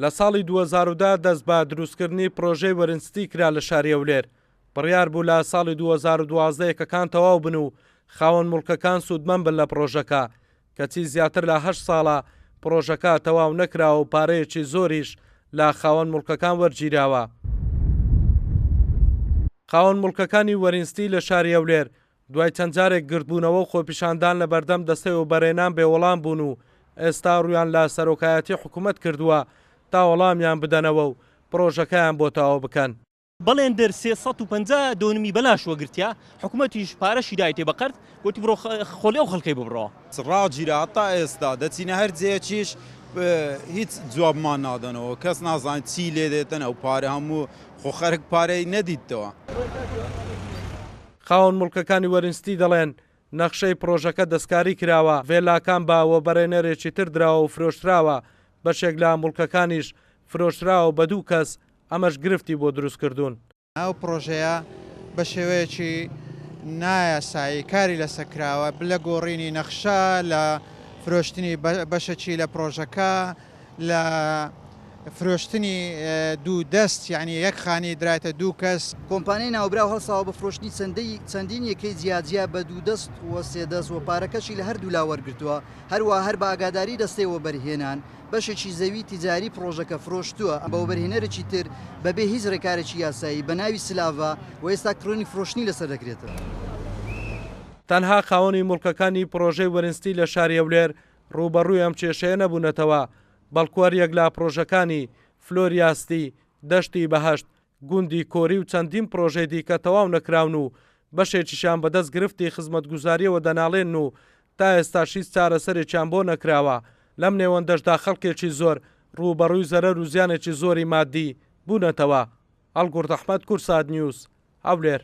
لە ساڵی 2010 دەست بە دروستکردنی پرۆژەی وەرنستی کرا لە شاری هەولێر، بڕیار بوو لە ساڵی 2012 یەکەکان تەواو بن و خاوەن موڵکەکان سوودمەند بن لە پرۆژەکە، کەچی زیاتر لە هەشت ساڵە پرۆژەکە تەواو نەکراوە و پارەیەکی زۆریش لە خاوەن موڵکەکان وەرگیراوە. خاوەن موڵکەکانی وەرینستی لە شاری هەولێر دوای چەند جارێک گردبوونەوە و خۆپیشاندان لە بەردەم دەستەی وەبەرهێنان بێ وەڵام بوون و ئێستا ڕوویان لە سەرۆکایەتی حکومەت کردووە تا وەڵامیان بدەنەوە و پرۆژەکەیان بۆ تەواو بکەن. بەڵێندەر 350 دۆنمی بەلاش وەگرتیە، حکومەتیش پارەشی دایتێ بە قەرز، گۆتی بڕۆ خۆلی ئەو خەڵکەی ببڕەوە. ڕاگیرا هەتا ئێستا دەچینە هەر جێیەکیش هیچ جوابمان نادەنەوە کەس نازانێت چی لێ دێتن ئەو پارە هەموو خۆ خەرک پارەی نەدیتەوە. خاوەن موڵکەکانی وەرینستی دەڵێن، نەخشەی پڕۆژەکە دەستکاری کراوە، ڤێلاکان بە وەبەرهێنەرێکی تر دراوە و فرۆشتراوە، بەشێک لە موڵکەکانیش فرۆشتراوە بە دوو کەس، ئەمەش گرفتی بۆ دروست کردوون. ئەو پڕۆژەیە بە شێوەیەکی نایاسایی کاری لەسەر کراوە، لە گۆڕینی نەخشە، لە فرۆشتنی بەشەکی لە پڕۆژەکە، لە فرۆشتنی دوو دەست یانی یەک خانی درایتە دوو کەس. کۆمپانیای ناوبراو هەڵساوە بە فرۆشتنی چەندین یەکەی جیاجیا بە دوو دەست و سێ دەست و پارەکەشی لە هەردوولا وەرگرتووە، هەروەها هەر بە ئاگاداری دەستەی وەبەرهێنان بەشێکی زەوی تیجاری پڕۆژەکە فرۆشتووە بە وەبەرهێنەرێکی تر بەبێ هیچ رێکارێکی یاسایی بە ناوی سلاڤا و ئێستا کڕینی فرۆشتنی لەسەر دەکرێتەوە. تەنها خاوەنی موڵکەکانی پڕۆژەی وەرنستی لە شاری هەولێر رووبەڕووی ئەم کێشەیە نەبوونەتەوە، بەڵکو هەریەک لە پڕۆژەکانی، فلۆریا ستی، دەشتی بەهەشت، گوندی کۆری و چەندین پڕۆژەی دیکە تەواو نەکراون و بەشێکیشیان بەدەست گرفتی خزمەتگوزارییەوە دەناڵێنن و تا ئێستاش هیچ چارەسەرێکیان بۆ نەکراوە، لەم نێوەندەشدا خەڵکێکی زۆر ڕووبەڕووی زەرەر و زیانێکی زۆری ماددی بوونەتەوە. هەڵگورد ئەحمەد، کوردسات نیوز، هەولێر.